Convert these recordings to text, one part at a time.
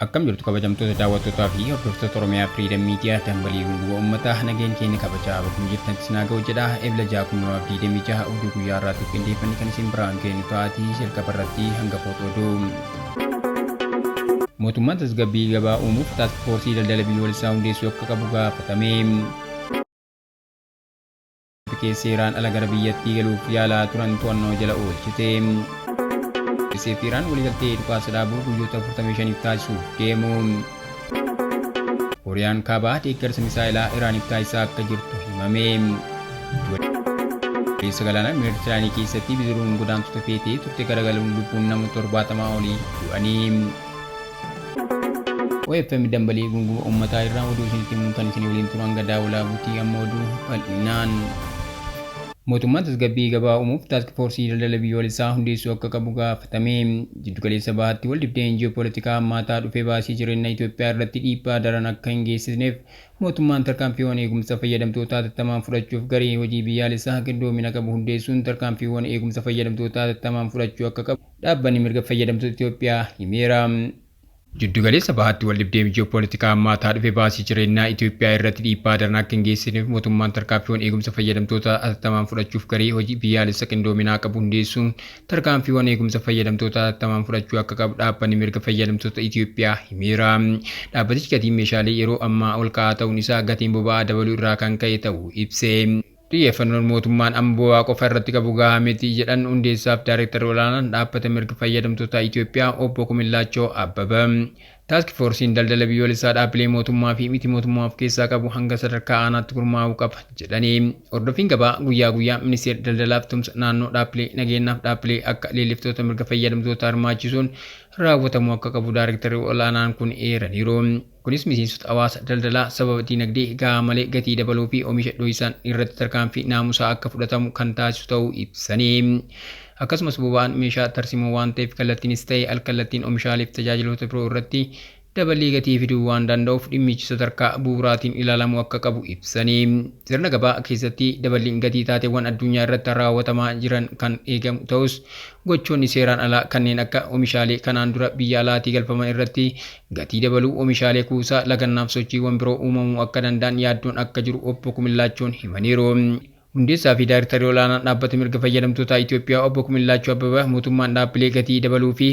Akkam jirtu kabajamtoota daawwattootaa fi hordoftoota Oromiyaa Freedom Media dambalii gunguma uummataa nageen keenya kabajaa bakkuma jirtanitti isin haa ga'u jedha. Ebla 6 2026 oduu guyyaa har'aatiif qindeeffanne kan isin biraan geenyu ta'aatii jalqaba irratti hangafoota oduu. Mootummaan tasgabbii gabaa uumuuf taask foorsii daldala biyyoolessaa hundeessuu akka qabu gaafatame. Keessa seeraan ala gara biyyattii galuuf yaalaa turan to'annoo jala oolchite. USAf Iraan waliigaltee dhukaasa dhaabuu guyyoota 45f taasisuuf deemu. Kooriyaan Kaabaa deeggarsa misaa'elaa Iraaniif taasisaa akka jirtu himame. Keessa galaana Meeditiraanii keessatti bidiruun godaantota feetee turte garagaluun lubbuun namoota 70 olii du'anii. OFM dambalii gunguma uummataa irraa oduu isinitti himuun kan isin waliin turu hanga daawwalaa butii amma oduu bal'inaan. Mootummaan tasgabbii gabaa uumuuf taask foorsii daldala biyyoolessaa hundeessuu akka qabu gaafatame. Jiddugaleessa bahaatti waldhibdeen ji'oopoolitikaa hammaataa dhufe baasii jireenya Itoophiyaa irratti dhiibbaa daran akka hin geessisneef mootummaan tarkaanfiiwwan eegumsa fayyadamtootaa hatattamaan fudhachuuf garee hojii biyyaalessaa qindoomina qabu hundeessuun tarkaanfiiwwan eegumsa fayyadamtootaa hatattamaan fudhachuu akka qabu Dhaabbanni Mirga Fayyadamtoota Itoophiyaa himeera. Jiddugaleessa Bahaatti waldhibdeen ji'oopoolitikaa hammaataa dhufe baasii jireennaa Itoophiyaa irratti dhiibbaa daran akka hin geessisneef mootummaan tarkaanfiiwwan eegumsa fayyadamtootaa hatattamaan fudhachuuf garee hojii biyyaalessa qindoominaa qabu hundeessuun tarkaanfiiwwan eegumsa fayyadamtootaa hatattamaan fudhachuu akka qabu Dhaabbanni Mirga Fayyadamtoota Itoophiyaa himeera. Dhaabbatichi gatiin meeshaalee yeroo ammaa olka'aa ta'uun isaa gatiin boba'aa dabaluu irraa kan ka'e ta'uu ibse. Xiyyeeffannoon mootummaan amma boba'aa qofa irratti qabu gahaa miti jedhan hundeessaa fi daarektarri olaanaan Dhaabbata Mirga Fayyadamtootaa Itoophiyaa Obbo Kumillaachoo Abbaba. Taaski foorsiin daldala biyyoolessaa dhaabbilee mootummaa fi miti mootummaa of keessaa qabu hanga sadarkaa aanaatti gurmaa'uu qaba jedhani. Hordoffiin gabaa guyyaa guyyaa ministeera daldalaaf tumsa naannoo dhaabbilee nageenyaaf dhaabbilee akka leelliftoota mirga fayyadamtootaa hirmaachisuun raawwatamuu akka qabu daarektarri olaanaan kun eeraniiru. Kunis miseensota hawaasa daldalaa sababa dinagdee gahaa malee gatii dabaluu fi oomisha dhoysaan irratti tarkaanfii naamusaa akka fudhatamu kan taasisu ta'uu ibsanii. Akkasumas boba'aan meeshaa tarsimoo waan ta'eef kallattiinis ta'e alkallattiin oomishaalee fi tajaajiloota biroo irratti daballii gatii fiduu waan danda'uuf dhimmichi sadarkaa bu'uuraatiin ilaalamuu akka qabu ibsanii. Sirna gabaa keessatti daballiin gatii taateewwan addunyaa irratti raawwatamaa jiran kan eegamu ta'us gochoonni seeraan alaa kanneen akka oomishaalee kanaan dura biyya alaatii galfaman irratti Gatii dabaluu oomishaalee kuusaa, lagannaaf sochiiwwan biroo uumamuu akka danda'an yaaddoon akka jiru Obbo Kumillaachoon himaniiru. Hundeessaa fi Daayrektarri Olaanaan Dhaabbata Mirga Fayyadamtootaa Itoophiyaa Obbo Kumillaachoo Abbaba mootummaan dhaabbilee gatii dabaluu fi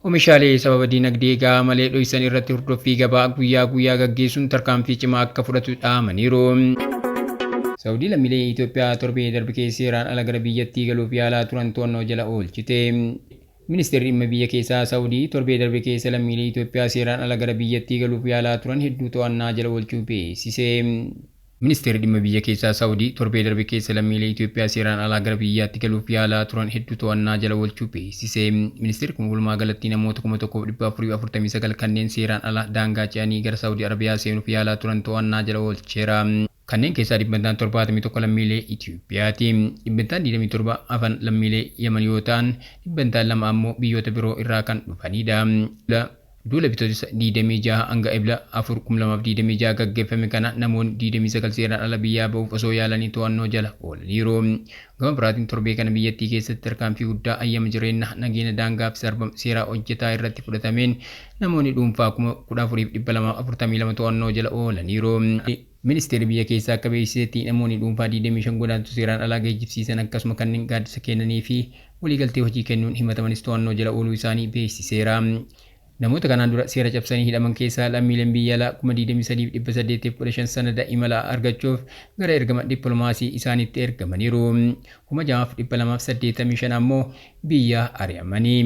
oomishaalee sababa dinagdee gahaa malee dhoysan irratti hordoffii gabaa guyyaa guyyaa gaggeessuun tarkaanfii cimaa akka fudhatu dhaamaniiru. Sa'udii lammiilee Itoophiyaa torbee darbe keessa seeraan ala gara biyyattii galuuf yaalaa turan to'annoo jala oolchite. Ministeerri Dhimma Biyya Keessaa Sa'udii torbee darbe keessa lammiilee Itoophiyaa seeraan ala gara biyyattii galuuf yaalaa turan hedduu to'annaa jala oolchuu beeksise. Ministeerri Dhimma Biyya Keessaa Sa'udii torbee darbe keessa lammiilee Itoophiyaa seeraan alaa gara biyyaatti galuuf yaalaa turan hedduu to'annaa jala oolchuu beeksise. Ministeerri kun walumaa galatti namoota 1,449 kanneen seeraan ala daangaa ce'anii gara Sa'udii Arabiyaa seenuuf yaalaa turan to'annaa jala oolcheera. Kanneen keessaa dhibbantaan 71 lammiilee Itoophiyaati. Dhibbantaan 27 hafan lammiilee Yaman yoo ta'an, dhibbantaan 2 ammoo biyyoota biroo irraa kan dhufanidha. Duula Bitootessa 26 hanga Ebla 4, 2026 gaggeeffame kana namoonni 29 seeraan ala biyyaa ba'uuf osoo yaalanii to'annoo jala oolaniiru. Gama biraatiin torbee kana biyyattii keessatti tarkaanfii guddaa hayyama jireenya, nageenya daangaa fi sarbama seeraa hojjetaa irratti fudhatameen namoonni dhuunfaa 14,242 to'annoo jala oolaniiru. Ministeerri biyya keessaa akka beeksisetti namoonni dhuunfaa 25 godaantota seeraan alaa geejjibsiisan akkasuma kanneen gaaddisa kennanii fi waliigaltee hojii kennuun himatamanis to'annoo jala ooluu isaanii beeksiseera. Namoota kanaan dura seera cabsanii hidhaman keessaa lammiileen biyya alaa 23,815 sanada imalaa argachuuf gara ergama dippiloomaasii isaaniitti ergamaniiru. 6,285 ammoo biyyaa ari'amanii.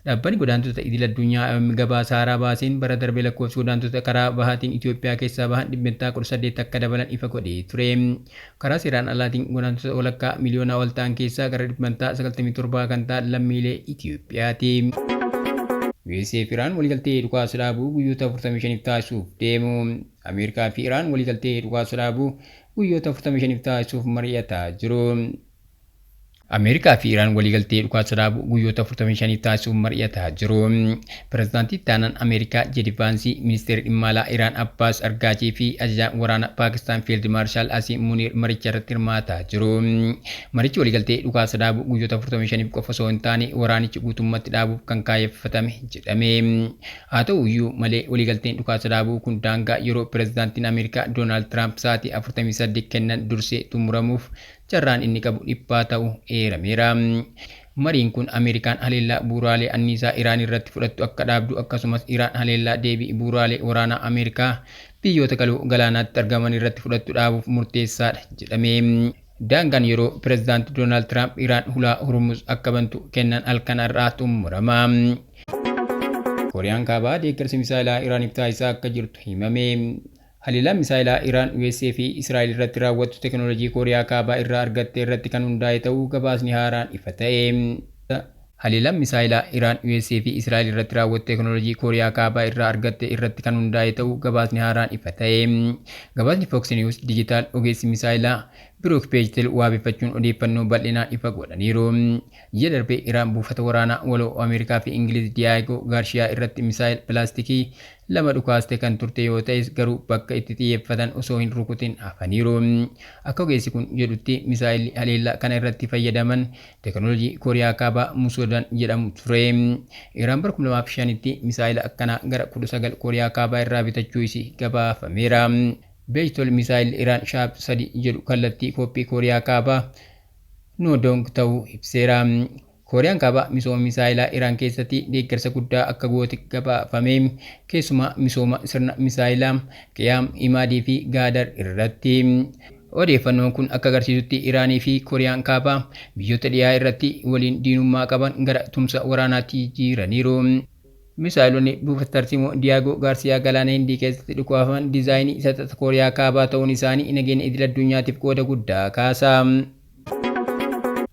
Dhaabbanni Godaantota Idil Addunyaa IOM gabaasa haaraa baaseen bara darbe lakkoofsi godaantota karaa bahaatiin Itoophiyaa keessaa bahan dhibbentaa 18 akka dabalan ifa godhee ture. Karaa seeraan alaatiin godaantota walakkaa miliyoonaa ol ta'an keessaa gara dhibbantaa 97 kan ta'an lammiilee Itoophiyaati. USA fi Iraan waliigaltee dhukaasa dhaabuu guyyoota 45f taasisuuf deemu. Ameerikaa fi Iraan waliigaltee dhukaasa dhaabuu guyyoota 45f taasisuuf mari'ataa jiru. Ameerikaa fi Iraan waliigaltee dhukaasa dhaabuu guyyoota 45 taasisuuf mari'ataa jiru. Pireezidaantii itti aanaan Ameerikaa Jeedi Vaansii, ministeerri dhimma alaa Iraan Abbaas Argaachii fi ajajaan waraanaa Paakistaan Fiild Maarshaal Asiim Muniir maricha irratti hirmaataa jiru. Marichi waliigaltee dhukaasa dhaabuu guyyoota 45 qofa osoo hin taane waraanichi guutummatti dhaabuuf kan kaayyeffatame jedhame. Haa ta'u iyyuu malee waliigalteen dhukaasa dhaabuu kun daangaa yeroo pireezidaantiin Ameerikaa Doonaald Tiraamp sa'aatii 48 kennan dursee xumuramuuf carraan inni qabu dhiphaa ta'u eerameera. Mariin kun Ameerikaan haleellaa bu'uuraalee anniisaa Iraan irratti fudhattu akka dhaabdu, akkasumas Iraan haleellaa deebii bu'uuraalee waraanaa Ameerikaa biyyoota galoo galaanaatti argaman irratti fudhattu dhaabuuf murteessaadha jedhame. Daangaan yeroo pireezidaanti Doonaald Tiraamp Iraan hulaa Hormuz akka bantu kennan halkan har'aa xumurama. Kooriyaan Kaabaa deeggarsa misaayilaa Iraaniif taasisaa akka jirtu himame. Haleellaan misaayilaa Iraan USA fi Israa'el irratti raawwattu teekinooloojii Kooriyaa Kaabaa irraa argatte irratti kan hundaa'e ta'uu gabaasni haaraan ifa ta'e. Haleellaan misaayilaa Iraan USA fi Israa'el irratti raawwattu teekinooloojii Kooriyaa Kaabaa irraa argatte irratti kan hundaa'e ta'uu gabaasni haaraan ifa ta'e. Gabaasni Fox News Digital ogeessi misaayilaa Birook Peejtel waabeffachuun odeeffannoo bal'inaan ifa godhaniiru. Ji'a darbee Iraan buufata waraanaa waloo Ameerikaa fi Ingiliz Diyaagoo Gaarshiyaa irratti misaayil pilaastikii lama dhukaaste kan turte yoo ta'es, garuu bakka itti xiyyeeffatan osoo hin rukutin hafaniiru. Akka ogeessi kun jedhutti, misaayilli haleellaa kana irratti fayyadaman teekinooloojii Kooriyaa Kaabaa Musodan jedhamu ture. Iraan bara 2005tti misaayila akkanaa gara 19 Kooriyaa Kaabaa irraa bitachuu isii gabaafameera. Beejtol misaayilli Iraan Shaab 3 jedhu kallattii kooppii Kooriyaa Kaabaa Noodong ta'uu ibseera. Kooriyaan Kaabaa misooma misaayilaa Iraan keessatti deeggarsa guddaa akka goote gabaafame, keessumaa misooma sirna misaayilaa Qiyaam, Imaadii fi Gaadar irratti. Odeeffannoon kun akka agarsiisutti, Iraanii fi Kooriyaan Kaabaa biyyoota dhiyaa irratti waliin diinummaa qaban gara tumsa waraanaatti jijjiiraniiru. Misaayilonni buufata tarsiimoo Diyaagoo Gaarsiyaa galaana Hindii keessatti dhukaafaman diizaayinii saxaxa Kooriyaa Kaabaa ta'uun isaanii nageenya idil addunyaatiif qooda guddaa kaasa.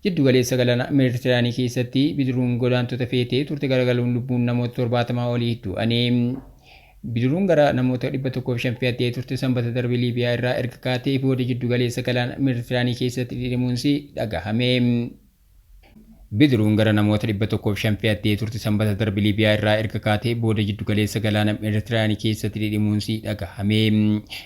Jiddu galeessa galaana Meeditiraanii keessatti bidiruun godaantota feetee turte garagaluun lubbuun namoota 70 olii du'anii. Bidiruun gara namoota 105 fe'attee turte Sanbata darbe Liibiyaa irraa erga kaatee booda jiddu galeessa galaana Meeditiraanii keessatti dhidhimuunsi dhagahame. Bidiruun gara namoota 105 fe'attee turte Sanbata darbe Liibiyaa irraa erga kaatee booda jiddu galeessa galaana Meeditiraanii keessatti dhidhimuunsi dhagahame.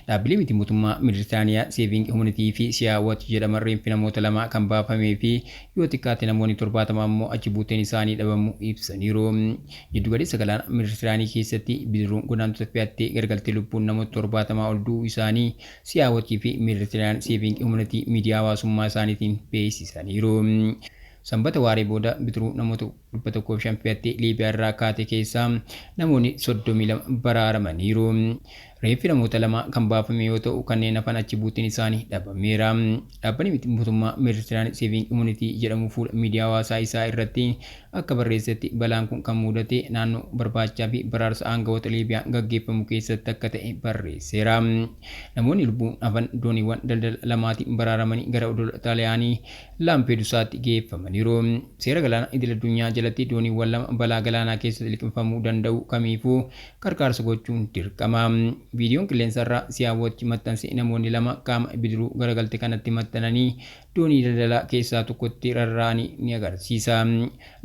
Dhaabbilee miti mootummaa Meeditiraaniyaa Saving Humanity fi Sea Watch jedhaman reenfi namoota lama kan baafamee fi yoo xiqqaate namoonni 70 ammoo achi buuteen isaanii dhabamuu ibsaniiru. Jiddu galeessa galaana Meeditiraanii keessatti bidiruun godaantota fe'attee gargaltee lubbuun namoota 70 ol du'uu isaanii Sea Watch fi Mediterranean Saving Humanity miidiyaa hawaasummaa isaaniitiin beeksisaniiru. Sanbata waaree booda bidiruu namoota 105 fe'attee Liibiyaa irraa kaate keessaa namoonni 32 baraaramaniiru. Reeffi namoota lama kan baafame yoo ta'u, kanneen hafan achi buuteen isaanii dhabameera. Dhaabbanni miti mootummaa Mediterranean Saving Humanity jedhamu fuula miidiyaa hawaasaa isaa irratti akka barreessetti, balaan kun kan mudate naannoo barbaachaa fi baraarsa aangawoota Liibiyaan gaggeeffamu keessatti akka ta'e barreesseera. Namoonni lubbuun hafan dooniiwwan daldala lamaatiin baraaramanii gara odola Xaaliyaanii Laampeedusaatti geeffamaniiru. Seera galaana idil addunyaa jalatti dooniiwwan lama balaa galaanaa keessatti liqimfamuu danda'u kamiifuu qarqaarsa gochuun dirqama. Viidiyoon qilleensarraa Sea Watch maxxanse namoonni lama qaama bidiruu garagalte kanatti maxxananii doonii daldalaa keessaa tokkotti rarra'anii ni agarsiisa.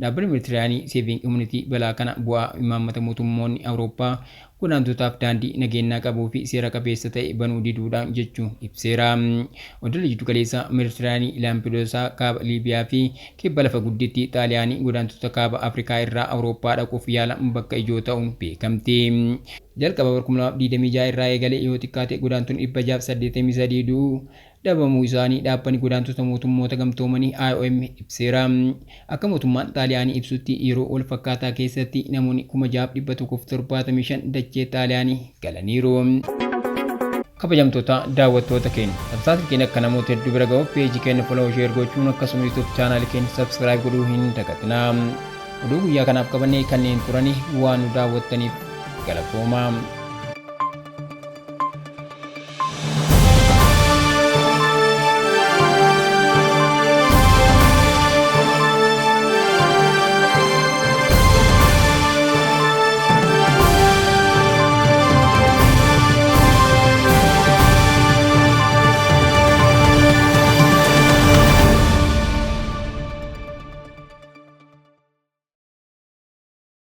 Dhaabbanni Meeditiraanii Saving Humanity balaa kana bu'aa imaammata mootummoonni Awurooppaa godaantotaaf daandii nageenyaa qabuu fi seera qabeessa ta'e banuu diduudhaan jechuun ibseera. Odola jiddu galeessa Meeditiraanii Laampeduusaa, kaaba Liibiyaa fi kibba lafa guddittii Xaaliyaanii godaantota kaaba Afrikaa irraa Awurooppaa dhaquuf yaalan bakka ijoo ta'uun beekamti. Jalqaba bara 2026 irraa eegalee yoo xiqqaate godaantonni 683 du'uu dhabamuu isaanii dhaabbanni godaantota mootummoota gamtoomanii IOM ibseera. Akka mootummaan Xaaliyaanii ibsutti, yeroo wal fakkaataa keessatti namoonni 6,175 dachee Xaaliyaanii galaniiru. Kabajamtoota daawwattoota keenya, tamsaasni keenya akka namoota hedduu bira ga'uuf peejii keenya follow, share gochuun, akkasuma YouTube chaanaalii keenya subscribe godhuu hin dagatinaa. Oduu guyyaa kanaaf qabannee kanneen turanii, waan nu daawwattaniif galatoomaa.